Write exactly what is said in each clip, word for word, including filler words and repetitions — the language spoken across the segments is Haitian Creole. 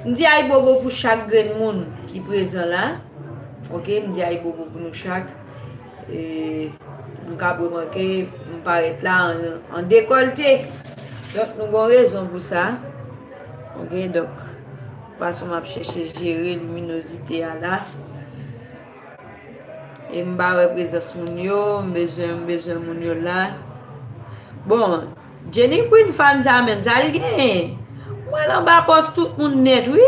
M di ayibobo pou chak grenn moun ki prezan la. Ok, m di ayibobo pou nou chak. E, nou ka remake, m parèt la an, an dekòlte. Donk, nou gon rezon pou sa. Ok, donk, fason m ap chèche jere liminozite a la. E m pa wè prezans moun yo, m bezwen, m bezwen moun yo la. Bon, Jenny Queen fan sa menm, sa l genyen? Mwen anba pòs tout moun nèt, wi.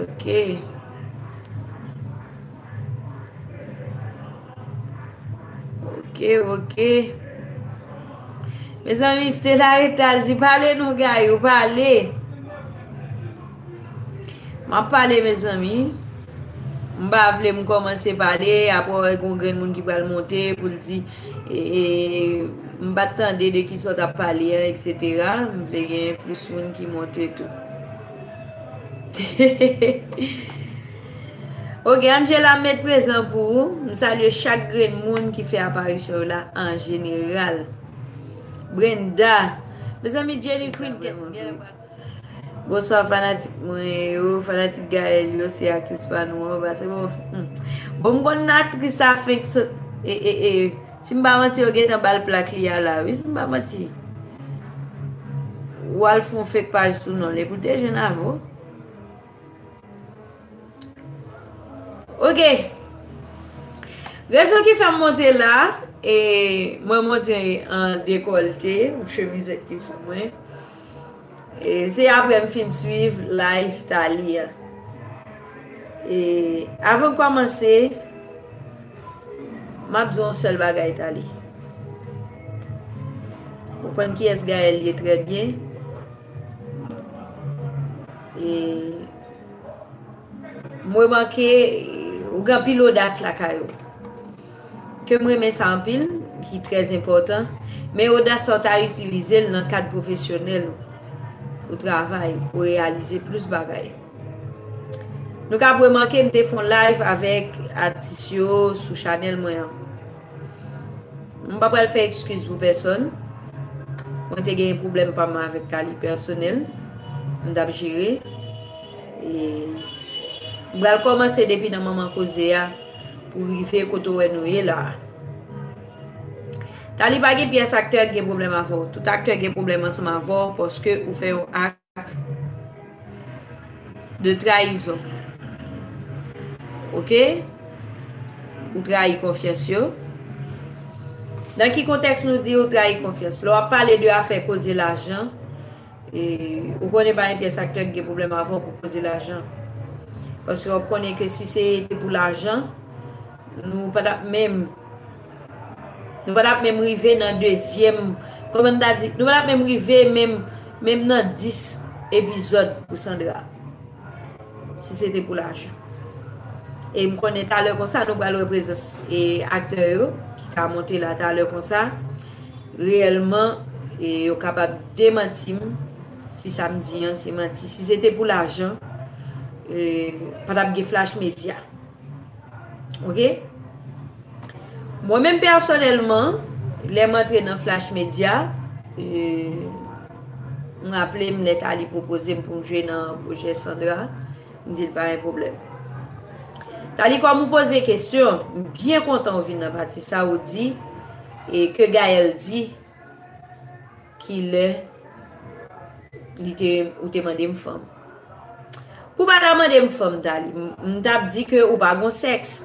Ok. Ok, ok. Mezanmi, Stella Retal di, "Pale non, Gayou, pale." M ap pale, mezanmi. M pa vle m kòmanse pale, apre w wè gon grenn moun ki pral monte pou l di, e, e, "M pa t tande de kisa w t ap pale an, etsetera." M vle gen plis moun ki monte tou. Ok, Angela, m met prezan pou ou. M salye chak grenn moun ki fè aparisyon yo la an jeneral. Brenda. Mezanmi, Jenny Queen, gen, gen Bonswa fanatik mwen yo, fanatik Gaëlle yo, se aktris pa nou an, pase bon. Hmm. Bon, m konn aktris sa fenk sot, e, e, e, si m pa manti, yo gentan ba l plak li a la, wi, si m pa manti. W al fè yon fake paj sou non l, epi w te jwenn avè w. Ok. Rezon ki fè m monte la, e mwen monte an dekòlte, yon chemizèt ki sou mwen. E se apre m fin swiv live Thalie a. E avan m kòmanse, m ap di yon sèl bagay, Thalie. Ou konn kiyès Gaëlle ye trè byen. E m remake, ou gen anpil odas lakay ou. Ke m renmen sa anpil, ki trè enpòtan. Men odas sa, w ta itilize l nan kad pwofesyonèl ou, pou travay, pou reyalize plis bagay. Nou ka remake, m te fè yon live avèk atis yo sou chanèl mwen an. M pa pral fè ekskiz pou pèsonn. Mwen te gen pwoblèm pa m avèk Thalie pèsonèl. M t ap jere. E m pral kòmanse depi nan manman koze a pou rive kote w wè nou ye la a. Thalie, pa gen pyès aktè ki gen pwoblèm avè w. Tout aktè gen pwoblèm ansanm avè w paske ou fè yon ak de trayizon. Ok? Ou trayi konfyans yo. Nan ki kontèks nou di ou trayi konfyans? Lè w ap pale de afè koze lajan, e, ou konnen pa gen pyès aktè ki gen pwoblèm avè w pou koze lajan. Paske w ap konnen ke si se te pou lajan, nou pa t ap menm, nou pa t ap menm rive nan dezyèm, kòman m ta di, nou pa t ap menm rive menm, menm nan dis epizòd pou Sandra. Si se te pou lajan. E m konnen talè konsa, nou pral wè prezans, e, aktè yo ki ka monte la talè konsa. Reyèlman, e, yo kapab demanti m si sa m di an se manti. Si se te pou lajan, e, pa t ap gen Flash Media. Ok? Mwen menm pèsonèlman, lè m antre nan Flash Media, e, m raple m lè Thalie pwopoze m pou m jwe nan pwojè Sandra, m di l pa gen pwoblèm. Thalie, kòm ou poze kesyon, m byen kontan ou vin nan pati sa, ou di, e ke Gaëlle di, kilè li te, ou te mande m fanm. Pou pa ta mande m fanm, Thalie, m, m t ap di ke ou pa gon sèks.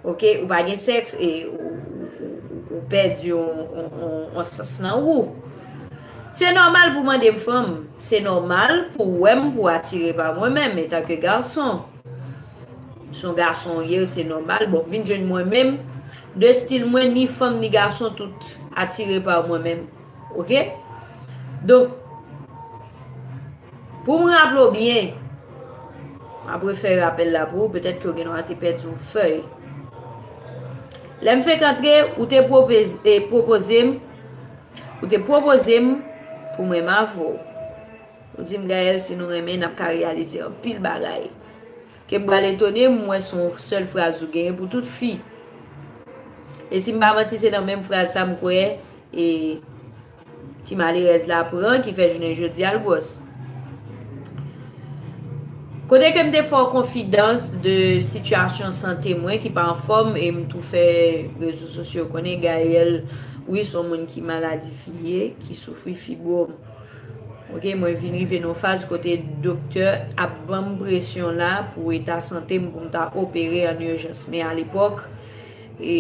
Ok, ou pa gen sèks e ou, ou, ou, ou pèdi yon, yon, yon, yon sans nan ou. Se nòmal pou mande m fanm. Se nòmal pou wè m, pou atire pa mwen menm, antanke gason. Se yon gason ou ye, se nòmal. Bon, vin jwenn mwen menm, de stil mwen, ni fanm, ni gason, tout atire pa mwen menm. Ok? Donk, pou m raple w byen, m ap refè rapèl la pou ou, petèt ke w gen dwa te pèdi yon fèy. Lè m fenk antre, ou te pwopoze, e, pwopoze m, ou te pwopoze m pou m renmen avè w. Ou di m, Gaëlle, si nou renmen, n ap ka reyalize anpil bagay. Ke m pral etone, m wè se yon sèl fraz ou genyen pou tout fi. E si m pa manti, se nan menm fraz sa m kwè, e, ti malerèz la pran ki fè jounen jodi a l gwòs. Kote ke m te fè w konfidans de sitiyasyon sante mwen ki pa anfòm, e m tou fè rezo sosyo konnen Gaëlle, wi, se yon moun ki maladi fi ye, ki soufri fibwòm. Oke, mwen vin rive nan yon faz kote doktè ap ban m presyon la pou eta sante m, pou m ta opere an ijans. Men alepòk, e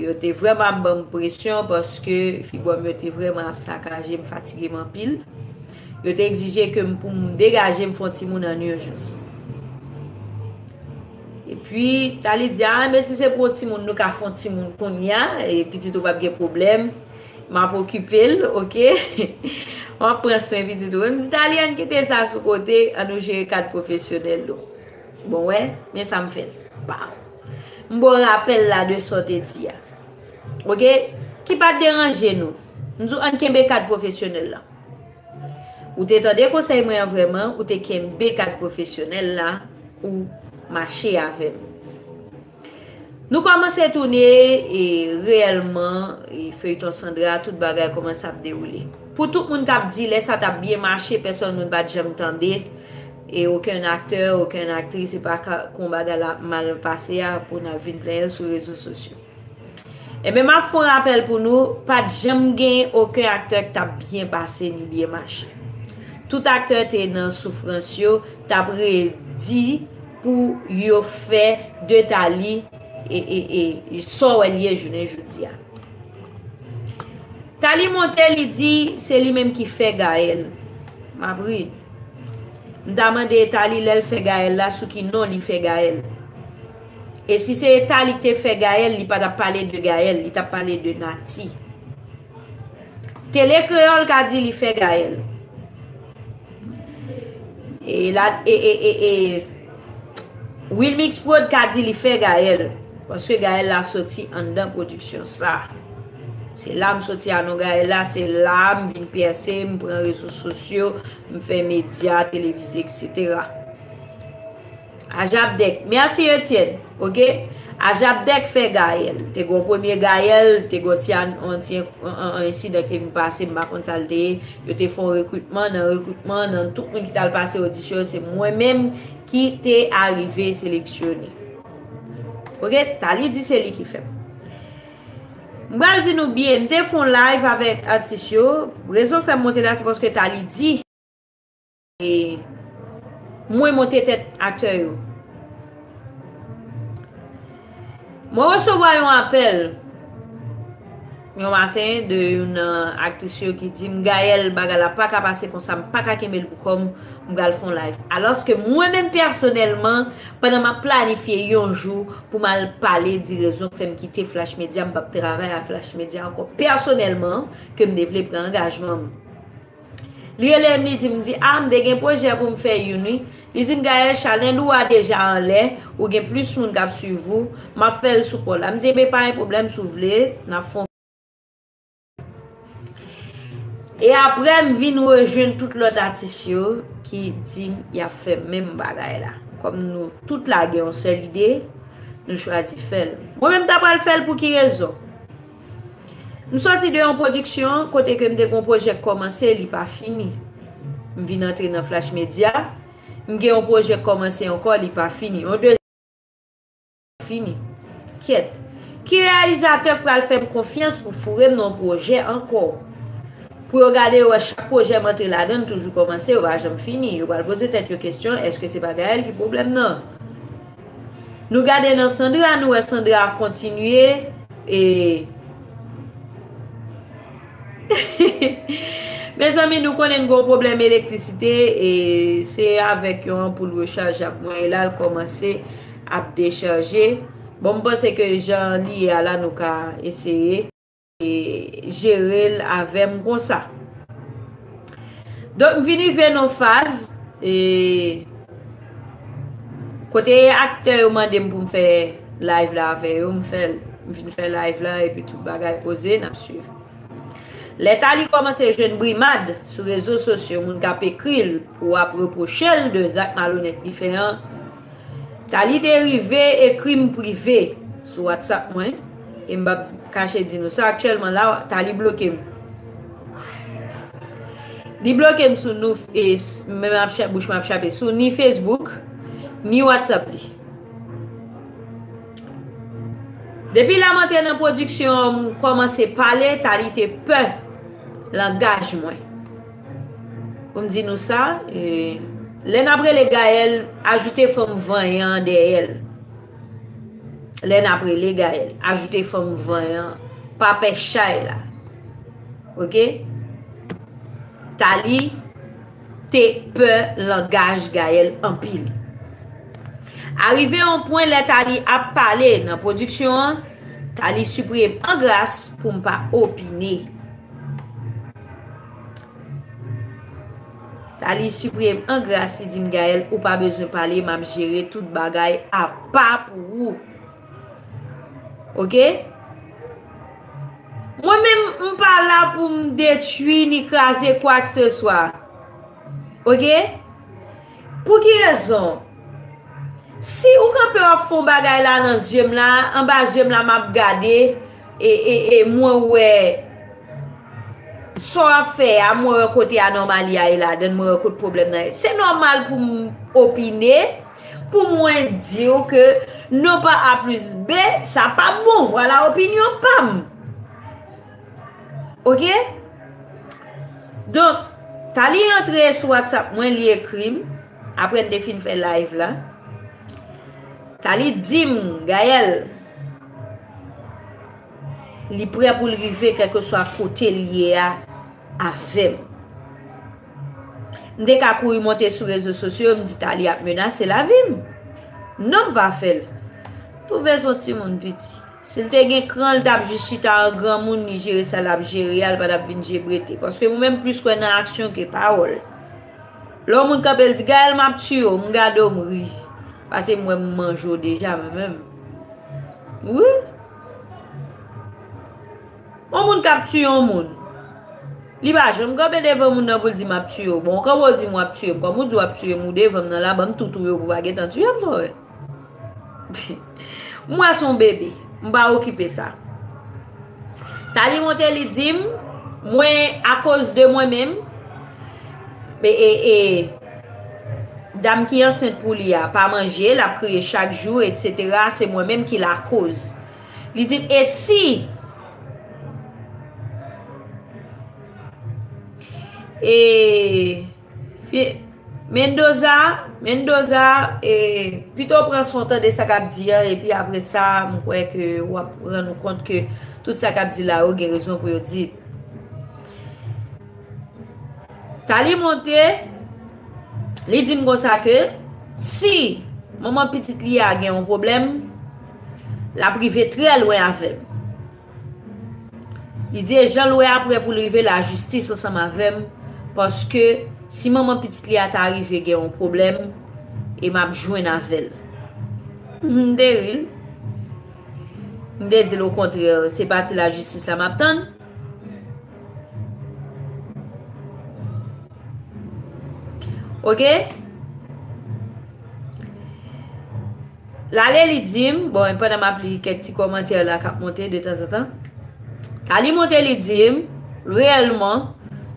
yo te vrèman ap ban m presyon paske fibwòm yo te vrèman ap sakaje m, fatige m anpil. Yo te egzije ke m, pou m degaje m, fè yon timoun an ijans. Epi, Tali di, "A, men si se pou yon timoun, nou ka fè yon timoun kounye a, e pitit ou p ap gen pwoblèm. M ap okipe l, oke? M ap pran swen pitit ou." M di, "Tali, ann kite sa sou kote, ann nou jere kad pwofesyonèl nou." Bon, wè, men sa m fè l. Paw. M ba w rapèl la de sa w te di a. Oke? Ki pa t deranje nou. M di w, "Ann kenbe kad pwofesyonèl la." Ou te tande konsèy mwen an vrèman, ou te kenbe kad pwofesyonèl la, ou mache avè m. Nou kòmanse tounen, e reyèlman, e feyton Sandra, tout bagay kòmanse ap dewoule. Pou tout moun k ap di lè sa t ap byen mache, pèsòn moun pa t janm tande, e okenn aktè, okenn aktris, se pa ka, kon bagay la mal pase a, pou n ap vin plenyen sou rezo sosyo. Ebyen, m ap fè yon rapèl pou nou, pa t janm gen okenn aktè ki t ap byen pase ni byen mache. Tout aktè te nan soufrans yo, t ap redi pou yo fè de Tali e, e, e, sa w wè l ye jounen jodi a. Tali monte, li di se li menm ki fè Gaëlle. M ap ri. M ta mande Tali lè l fè Gaëlle la, sou ki non li fè Gaëlle. E si se Tali ki te fè Gaëlle, li pa t ap pale de Gaëlle, li t ap pale de Nati. Tele Kreyòl ka di li fè Gaëlle. E la, e, e, e, e, Wilmix Prod ka di li fè Gaëlle. Paske Gaëlle la soti anndan pwodiksyon sa. Se la m soti a non Gaëlle la, se la m vin pèse, m pran rezo sosyo, m fè medya, televize, et cetera. Ajabdèk. Mèsi, Etienne. Oke? Ajabdèk fè Gaëlle. Te gon premye Gaëlle, te gon ti an-, an ti an-, an, an ensidan ki te vin pase, m pa konn sa l te ye. Yo te fè yon rekritman, nan rekritman, nan tout moun ki t al pase odisyon, se mwen menm ki te arive seleksyone. Oke? Tali di se li ki fè m. M pral di nou byen, m te fè yon live avèk atis yo. Rezon k fè m monte la, se paske Tali di e mwen monte tèt aktè yo. Mwen resevwa yon apèl yon maten de youn nan aktris yo ki di m, "Gaëlle, bagay la pa ka pase konsa, m pa ka kenbe l pou kò m, m pral fè yon live." Alòske mwen menm pèsonèlman, pandan m ap planifye yon jou pou m al pale, di rezon k fè m kite Flash Media, m p ap travay ak Flash Media ankò pèsonèlman, ke m te vle pran angajman m. Li rele m, li di m, di, "A, m te gen pwojè pou m fè youn, wi." Li di m, "Gaëlle, chalèn ou a deja anlè, ou gen plis moun k ap swiv ou, m ap fè l sou pa w la." M di, "Ebyen, pa gen pwoblèm, si w vle, n ap fè yon." E apre, m vin rejwenn tout lòt atis yo ki di m y ap fè menm bagay la. Kòm nou tout la gen yon sèl ide, nou chwazi fè l. Mwen menm, m ta pral fè l pou ki rezon? M soti de yon pwodiksyon kote ke m te gen yon pwojè k kòmanse, li pa fini. M vin antre nan Flash Media, m gen yon pwojè k kòmanse ankò, li pa fini. Yon dezyèm fini. Kyèt. Ki reyalizatè k pral fè m konfyans pou foure m nan yon pwojè ankò? Pou yo gade, yo wè chak pwojè m antre ladan l toujou kòmanse, yo pa janm fini. Yo pral poze tèt yo kesyon, èske se pa Gaëlle ki pwoblèm nan? Nou gade nan Sandra, nou wè Sandra kontinye, e mezanmi, nou konnen n gen yon pwoblèm elektrisite, e se avèk yon anpoul rechaje ap mwen, e la l kòmanse ap dechaje. Bon, m panse ke jan li ye a la, nou ka eseye e jere l avè m konsa. Donk, m vin rive nan faz, e, kote aktè yo mande m pou m fè live la avè yo, m fè l. M vin fè live la, epi tout bagay poze, n ap swiv. Lè Tali kòmanse jwenn brimad sou rezo sosyo, moun k ap ekri l pou ap repwoche l de zak malonèt li fè an, Tali te rive ekri m prive sou WhatsApp mwen, e m p ap di, kache di nou sa, aktyèlman la, Tali bloke m. Li bloke m sou nou, e, s- men m ap chape, bouch mwen ap chape, sou ni Facebook, ni WhatsApp li. Depi la m antre nan pwodiksyon an, m kòmanse pale, Tali te pè langaj mwen. Pou m di nou sa, e, lè n ap rele Gaëlle, ajoute fanm vanyan dèyè l. Lè n ap rele Gaëlle, ajoute fanm vanyan, pa pè chay la. Oke? Tali te pè langaj Gaëlle anpil. Arive yon pwen lè Tali ap pale nan pwodiksyon an, Tali sipriye m an gras pou m pa opine. Tali sipriye m an gras, li di m, Gaëlle, ou pa bezwen pale, m ap jere tout bagay apa pou ou. Oke? Mwen menm, m pa la pou m detwi ni kraze kwakeseswa. Oke? Pou ki rezon? Si ou kanpe w ap fè yon bagay la nan zye m la, anba zye m la m ap gade, e, e, e mwen wè sa w ap fè a, mwen wè kote anòmali a ye ladann, mwen wè kote pwoblèm nan ye. Se nòmal pou m opine, pou mwen di w ke non pa A plis B, sa p ap bon. Vwala opinyon pa m. Oke? Donk, Tali antre sou WhatsApp mwen, li ekri m, apre n te fin fè live la. Tali di m, Gaëlle, li prè pou l rive kèlkeswa kote l ye a avè m. M te ka kouri monte sou rezo sosyo, m di Tali ap menase lavi m. Non, m pa fè l. Twouve se yon timoun piti. Si l te gen kran, l t ap jis chita an granmoun, li jere sa l ap jere a, l pa t ap vin jebrete. Paske mwen menm plis kwè nan aksyon ke pawòl. Lè yon moun kanpe, l di, Gaëlle, m ap tiye w, m gade w, m ri. Paske m wè m manje w deja, mwen menm. Wi. Yon moun k ap tiye yon moun. Li pa janm kanpe devan moun nan pou l di, m ap tiye w. Bon, w kanpe w di m w ap tiye m. Kòm ou di w ap tiye m, ou devan m nan la, ban m toutou yo pou w pa gentan tiye m, sa w wè. M wè se yon bebe. M pa okipe sa. Tali monte, li di m, mwen, akoz de mwen menm, e, e, e, dam ki ansent pou li a pa manje, l ap kriye chak jou, etsetera, se mwen menm ki lakoz. Li di m, e si, e, Fi- Mendoza, Mendoza, e, pito w pran son tande sa k ap di a, epi apre sa, m kwè ke w ap rann ou kont ke tout sa k ap di la yo gen rezon pou yo di. Tali monte, li di m konsa ke si manman pitit li a gen yon pwoblèm, l ap rive trè lwen avè m. Li di, e jan l wè a prè pou l rive lajistis ansanm avè m, paske si manman pitit li a ta rive gen yon pwoblèm, e m ap jwenn avè l. M te ri l. M te di l okontrè, se pa ti lajistis la m ap tann. Oke? L ale li di m, bon, pandan m ap li kèk ti kòmantè la k ap monte detanzantan. Tali monte li di m, reyèlman,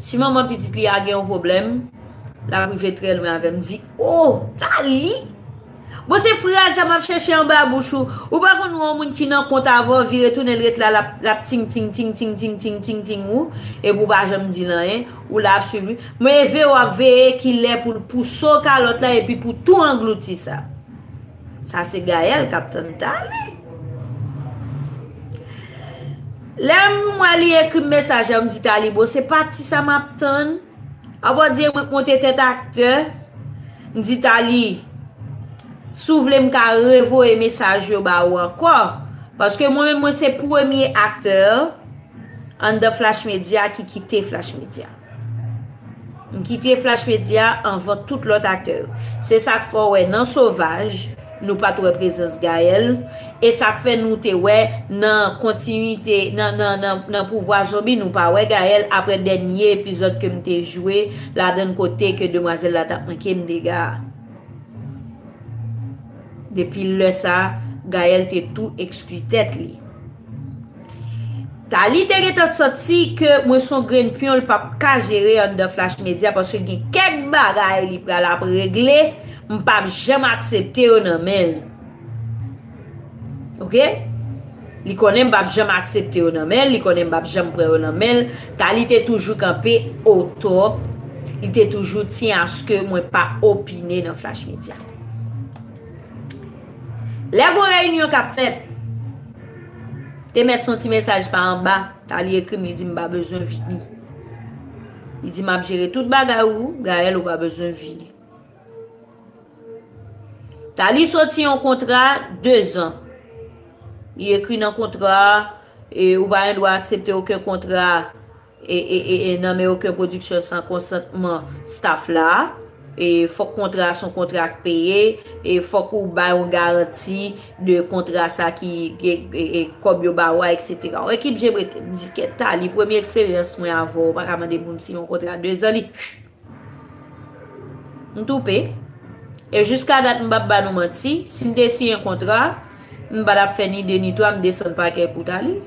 si manman pitit li a gen yon pwoblèm, l ap rive trè lwen avè m. M di, o, Tali! Bon, se fraz sa m ap chèche anba bouch ou. Ou pa konn wè yon moun ki nan kont avè w, vire tounen l ret la, l ap, l ap ting, ting, ting, ting, ting, ting, ting, ting ou, epi w pa janm di l anyen, ou la ap swiv li. Mwen eve w ap veye kilè pou l pouse w kalòt la, epi pou tou anglouti sa. Sa se Gaëlle k ap tann Tali. Lè m wè li ekri m mesaj la, m di Tali, bon, se pati sa m ap tann. Apre di mwen k monte tèt aktè, m di Tali, si w vle m ka revoye mesaj yo ba ou ankò. Paske mwen menm, mwen se premye aktè anndan Flash Media ki kite Flash Media. M kite Flash Media anvan tout lòt aktè yo. Se sa k fè w wè nan Sovaj, nou pa t wè prezans Gaëlle, e sa k fè nou te wè nan kontinite, nan, nan, nan, nan Pouvwa Zonbi, nou pa wè Gaëlle apre dènye epizòd ke m te jwe ladann kote ke demwazèl la t ap manke m dega a. Depi lè sa, Gaëlle te tou ekskli tèt li. Tali te gentan santi ke mwen se yon grenn pyon l p ap ka jere anndan Flash Media, paske gen kèk bagay li pral ap regle, m p ap janm aksepte yo nan men l. Oke? Li konnen m p ap janm aksepte yo nan men l, li konnen m p ap janm pran yo nan men l. Tali te toujou kanpe o top, li te toujou tyen aske mwen pa opine nan Flash Media. Lè gon reyinyon k ap fèt, te mèt se yon ti mesaj pa anba, Tali ekri m, li di m pa bezwen vini. Li di m ap jere tout bagay ou, Gaëlle, ou pa bezwen vini. Tali soti yon kontra de zan. Li ekri nan kontra a, e ou pa gen dwa aksepte okenn kontra e, e, e, e nan men okenn pwodiksyon san konsantman staff la. E fòk kontra a se yon kontra k peye, e fòk ou bay yon garanti de kontra sa ki, e, e, e, kòb yo ba ou a, etsetera. Yon ekip jebrete, m di kèt Tali, premye eksperyans mwen avè w, ou pa ka mande moun siyen yon kontra de zan li. M toupe. E jiska dat m p ap ba nou manti, si m te siyen kontra, m pa t ap fè ni de ni twa, m desann pakè pou Tali.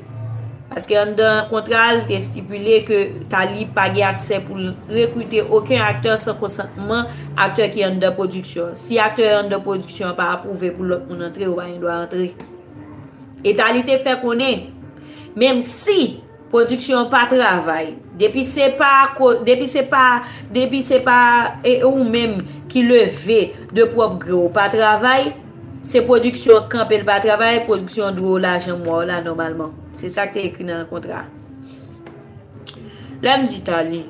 Paske anndan kontra a, li te estipile ke Tali pa gen aksè pou l rekrite okenn aktè san konsantman aktè ki anndan pwodiksyon an. Si aktè anndan pwodiksyon an pa apwouve pou lòt moun antre, yo pa gen dwa antre. E Tali te fè konnen, menm si pwodiksyon an pa travay, depi se pa ko-, depi se pa, depi se pa, e, ou menm ki leve de pwòp gre w pa travay, se pwodiksyon an kanpe l pa travay, pwodiksyon an dwe w lajan mwa w la nòmalman. Se sa k te ekri nan kontra a. Lè m di Tali,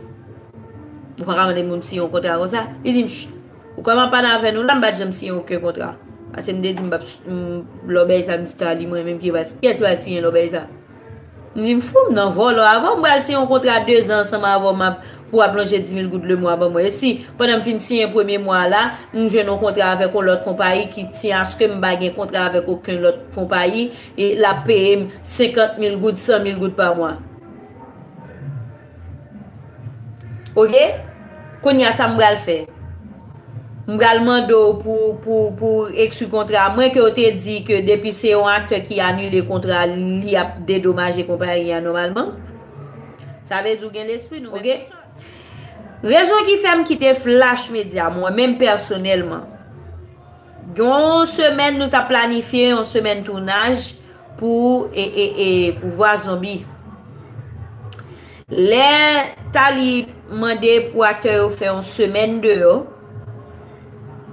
ou pa ka mande moun siyen yon kontra konsa, li di m, "Ch, ou kwè m ap pale avè nou la, m pa t janm siyen okenn kontra." Paske m te di m p ap s-, m, lòbèy sa, m di Tali, mwen menm ki va, kiyès ki va siyen lòbèy sa? M di, "M fou, m nan vòlò. Avè w, m pral siyen yon kontra de zan ansanm avè w, m ap, pou w ap lonje dis mil goud le mwa ban mwen. E si, pandan m fin siyen premye mwa a la, m jwenn yon kontra avèk yon lòt konpayi ki tyen aske m pa gen kontra avèk okenn lòt konpayi, e l ap peye m senkant mil goud, san mil goud pa mwa?" Oke? Kounye a, sa m pral fè? M pral mande w pou, pou, pou ekskli kontra a. Mwen ke w te di ke depi se yon aktè ki anile kontra, li ap dedomaje konpayi a nòmalman. Sa vle di w gen lespri, nou menm. Oke? Rezon ki fè m kite Flash Media, mwen menm pèsonèlman. Gen yon semèn nou t ap planifye yon semèn tounaj pou, e, e, e, pou Vwa Zonbi. Lè Tali mande pou aktè yo fè yon semèn deyò,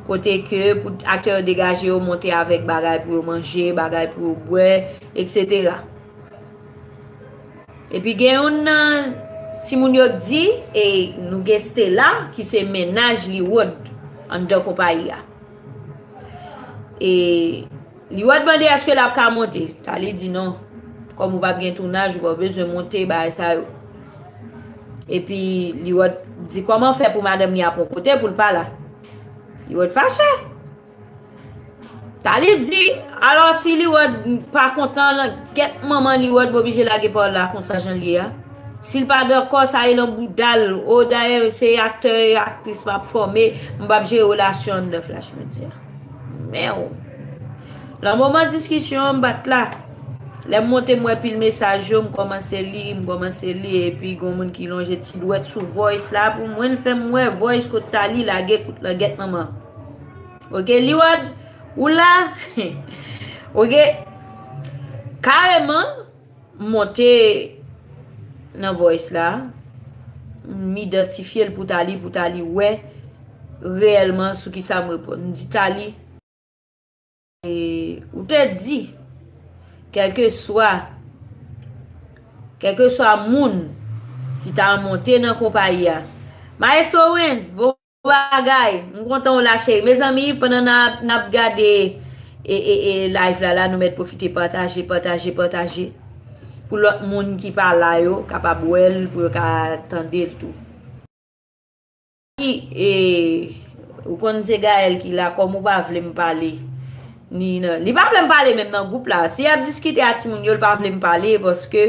kote ke pou aktè yo degaje yo monte avèk bagay pou yo manje, bagay pou yo bwè, etsetera. Epi gen youn nan timoun yo k di, e nou gen Stella, ki se mennaj Liwod anndan konpayi a. E Liwod mande èske l ap ka monte. Tali di non. Kòm ou p ap gen tounaj, ou pa bezwen monte, bagay sa yo. Epi Liwod di, "Kòman fè pou madanm li ap yon kote pou l pa la?" Liwod fache. Tali di, alò si Liwod pa kontan, gèt manman Liwod, m oblije lage pawòl la konsa jan l ye a. Si l pa dakò, sa rele nan bouda l. O, dayè, se aktè e aktris m ap fòme, m p ap jere relasyon anndan Flash Media. Men w. Nan moman diskisyon an, m pa t la. Lè m monte, m wè pil mesaj yo, m kòmanse li, m kòmanse li, epi gon moun ki lonje ti dwèt sou voice la pou mwen, l fè m wè voice kot Tali lage kout lan gèt manman. Oke, Liwod, ou la? Oke. Kareman, m monte nan voice la, m idantifye l pou Tali, pou Tali wè reyèlman sou kisa m reponn. M di Tali, e, ou te di, kèlkeswa, kèlkeswa moun ki ta monte nan konpayi a. Maestro Wens, bon bagay, m kontan w la, cheri. Mezanmi, pandan n ap, n ap gade, e, e, e, live la, la, nou mèt pwofite pataje, pataje, pataje. Pou lòt moun ki pa la yo, kapab wè l, pou yo ka tande l tou. E, ou konn se Gaëlle ki la, kòm ou pa vle m pale. Ni nan, li pa vle m pale menm nan gwoup la. Si y ap diskite a timoun yo, li pa vle m pale, paske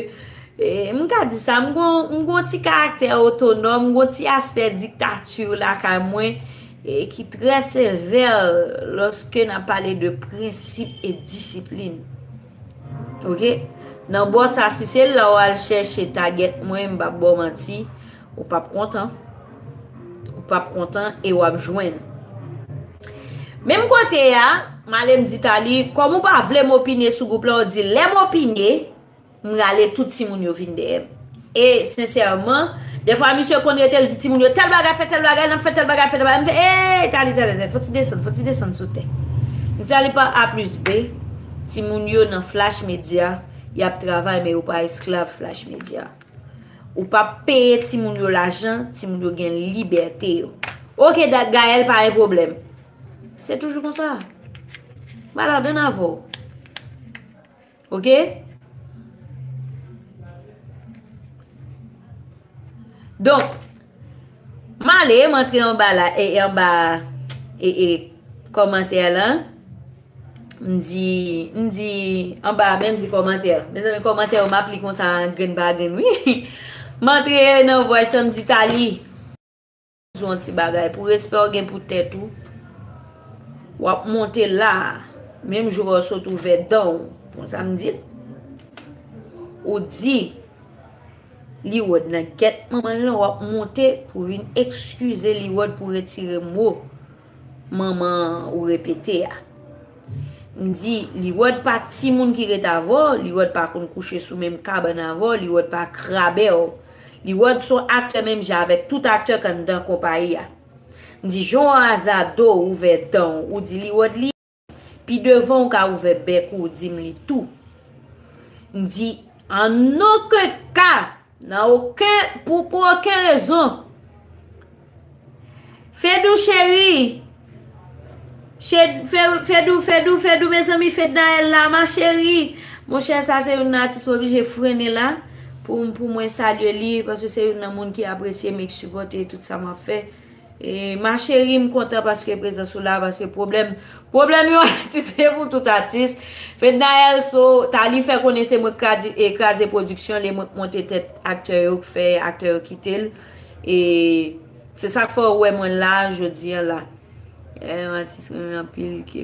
E, m ka di sa, m gon, m gon ti karaktè otonòm, m gon ti aspè diktati lakay mwen, e, ki trè sevè lòske n ap pale de prensip e disiplin. Oke? Nan bò sa, si se la w al chèche tagèt mwen, m p ap ba w manti, ou p ap kontan. Ou p ap kontan e w ap jwenn. Menm kote a, m ale m di Tali, kòm ou pa vle m opine sou gwoup la, ou di lè m opine, m rale tout timoun yo vin dèyè m. E sensèman, dèfwa misye konn rete l di timoun yo tèl bagay fè tèl bagay, n ap fè tèl bagay fè tèl bagay. M fè, ey, Tali, Tali, Tali, fò ti desann, fò ti desann sou tè. M di Tali pa A plis B, timoun yo nan Flash Media, y ap travay, men yo pa esklav Flash Media. Ou p ap peye timoun yo lajan, timoun yo gen libète yo. Oke, Gaëlle, pa gen pwoblèm. Se toujou konsa. M pa ladann avè w. Oke? Donk, m ale, m antre anba la, e, e anba, e, e, kòmantè lan. M di, m di, anba a, men m di kòmantè. Mezanmi, kòmantè yo, m ap li konsa, grenn pa grenn, wi. M antre nan voice lan, m di Tali. Di w yon ti bagay, pou respè w gen pou tèt ou, w ap monte la a, menm jou w sot ouvè dan w, konsa m di l. Ou di, Liwod nan gèt manman l lan, w ap monte pou vin ekskize Liwod pou retire mo manman ou repete a. M di, Liwod pa timoun ki ret avè w, Liwod pa konn kouche sou menm kabann avè w, Liwod pa krabè w. Liwod se yon aktè menm jan avèk tout aktè k anndan konpayi a. M di, jan w aza do w ouvè dan w, ou di Liwod li, pi devan w ka ouvè bèk ou, ou di m li tou. M di, an okenn ka, nan okenn, pou, pou okenn rezon. Fedou cheri. Che-, Fe-, Fedou, Fedou, Fedou, mezanmi, Fednaelle la, ma chérie. Monchè, sa se youn nan atis m oblije frennen la pou, pou mwen salye li, paske se youn nan moun ki apresye m e k sipòte tout sa m ap fè. E, ma chérie, m kontan paske prezans ou la, paske pwoblèm, pwoblèm yon atis se pou tout atis. Fednaelle, so, Tali fè konnen se mwen k kraze, e kraze pwodiksyon, li mwen k monte tèt aktè yo, k fè aktè yo kite l. E se sa k fè w wè mwen la, jodi a la. E, yon atis renmen anpil ke,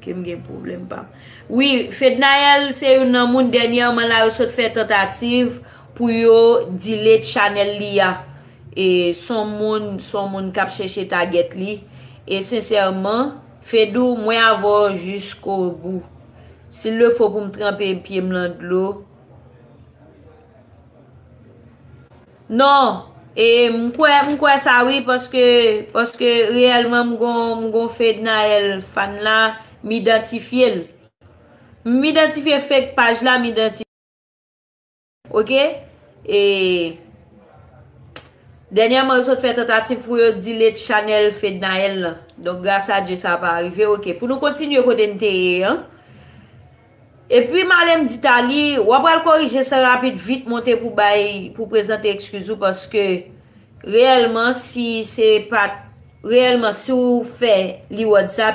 ke m gen pwoblèm pa m. Wi, Fednaelle se youn nan moun dènyèman la yo sot fè tantativ pou yo delete chanèl li a. E s on moun, s on moun k ap chèche tagèt li. E sensèman, Fedou, mwen avè w jiskobou. S'il le faut pou m tranpe pye m lan dlo. Non, e m kwè, m kwè sa wi, paske, paske reyèlman m gon, m gon Fednaelle fan la, m idantifye l. M idantifye fake paj la, m idantifye. Oke? E dènyèman, yo sot fè tantativ pou yo delete chanèl Fednaelle lan. Donk, gras a Dye, sa pa rive. Oke, pou nou kontinye kote n te ye an. Epi, m ale m di Tali, w ap pral korije sa rapid vit, monte pou bay, pou prezante ekskiz ou, paske reyèlman, si se pa, reyèlman, si w fè Liwod sa,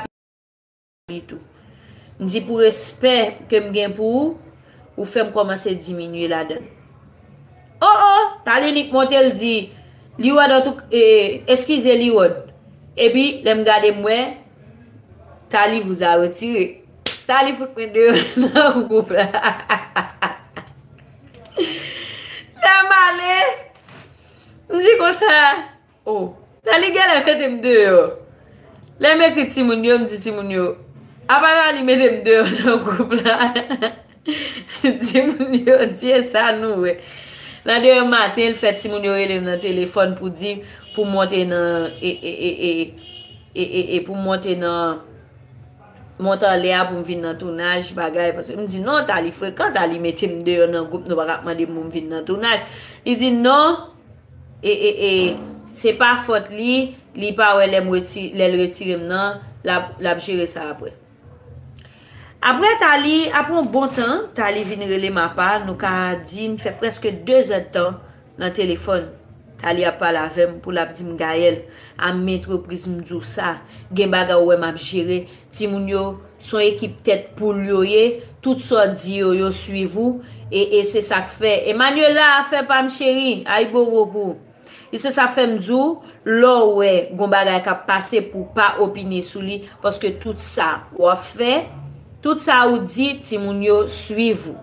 li tou. M di pou respè ke m gen pou ou, ou fè m kòmanse diminye ladan l. O, o, Tali nik monte l di, Liwod antou, e, eskize Liwod. Epi, lè m gade m wè, Tali vous a retiré. Tali fout mwen deyò nan gwoup la. Lè m ale, m di konsa, o, Tali genlè mete m deyò. Lè m ekri timoun yo, m di timoun yo, apa Tali mete m deyò nan gwoup la? Timoun yo, Dye sa nou wè. Nan de yè maten, l fè timoun yo rele m nan telefòn pou di, pou m monte nan, e, e, e, e, e, e, e, pou m monte nan, monte anlè a pou m vin nan tounaj, bagay, paske m di, non, Tali frekan, Tali mete m deyò nan gwoup, nou pa ka ap mande m pou m vin nan tounaj. Li di, non, e, e, e, se pa fòt li, li pa wè lè m reti-, lè l retire m nan, l ap, l ap jere sa apre. Apre Tali, apre yon bon tan, Tali vin rele m apa, nou ka di n fè prèske de zè d tan nan telefòn. Tali ap pale avè m pou l ap di m, Gaëlle, a m antrepriz m di w sa, gen bagay ou wè m ap jere, timoun yo, s on ekip tèt poul yo ye, tout sa w di yo, yo swiv ou, e, e se sa k fè. Emmanuela, afè pa m cheri, ayibobo pou ou. Li se sa fè m di w, lè w wè gon bagay k ap pase pou w pa opine sou li, paske tout sa w ap fè, tout sa ou di, timoun yo swiv ou.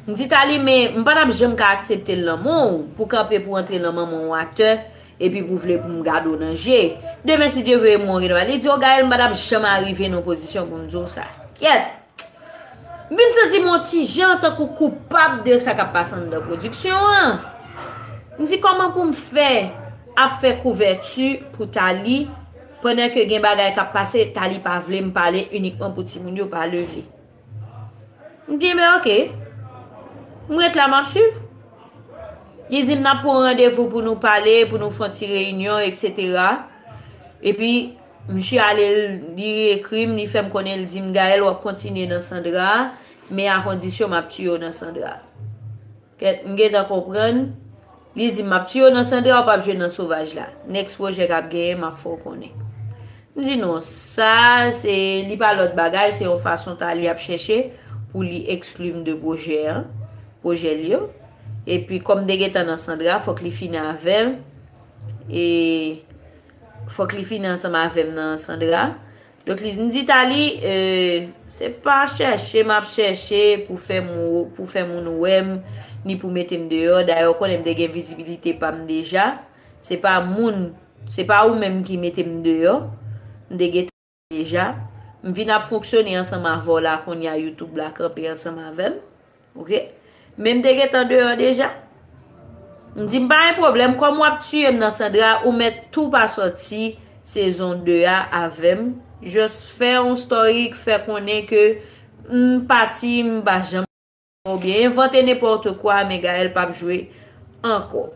M di Tali, men m pa t ap janm ka aksepte l nan men w, pou kanpe pou antre nan manman w aktè, epi pou vle pou m gade w nan je. Demen, si Dye vle, m wè w gen dwa. Li di, o Gaëlle, m pa t ap janm arive nan pozisyon pou m di w sa. Kyèt! M vin santi m yon ti jan tankou koupab de sa k ap pase anndan pwodiksyon an. M di, kòman pou m fè ap fè kouvèti pou Tali, pandan ke gen bagay k ap pase, Tali pa vle m pale inikman pou timoun yo pa leve. M di, men oke. M ret la, m ap swiv. Li di m n ap pran randevou pou nou pale, pou nou fè yon ti reyinyon, etsetera. Epi, misye ale, li ekri m, li fè m konnen, li di m, Gaëlle, w ap kontinye nan Sandra, men a kondisyon m ap tiye w nan Sandra. Kèt, m gentan konprann. Li di m, m ap tiye w nan Sandra, w p ap jwe nan Sovaj la. Next pwojè k ap genyen, m ap fè w konnen. M di non, sa, se, li pa lòt bagay, se yon fason Tali ap chèche pou li ekskli m de pwojè an, pwojè li yo. Epi, kòm m te gentan nan Sandra, fòk li fini avè m. E fòk li fini ansanm avè m nan Sandra. Donk, li, m di Tali, e, se pa chèche m ap chèche pou fè moun, pou fè moun wè m, ni pou mete m deyò. Dayè, w konnen m te gen vizibilite pa m deja. Se pa moun, se pa ou menm ki mete m deyò. M te gentan deja. M vin ap fonksyone ansanm avè w la, kounye a YouTube la kanpe ansanm avè m. Oke? Men m te gentan deyò deja. M di, m pa gen pwoblèm, kòm w ap tiye m nan Sandra, ou mèt tou pa sòti sezon de a avè m. Just fè yon story k fè konnen ke m pati, m pa janm, oubyen envante nenpòt kwa, men Gaëlle p ap jwe ankò.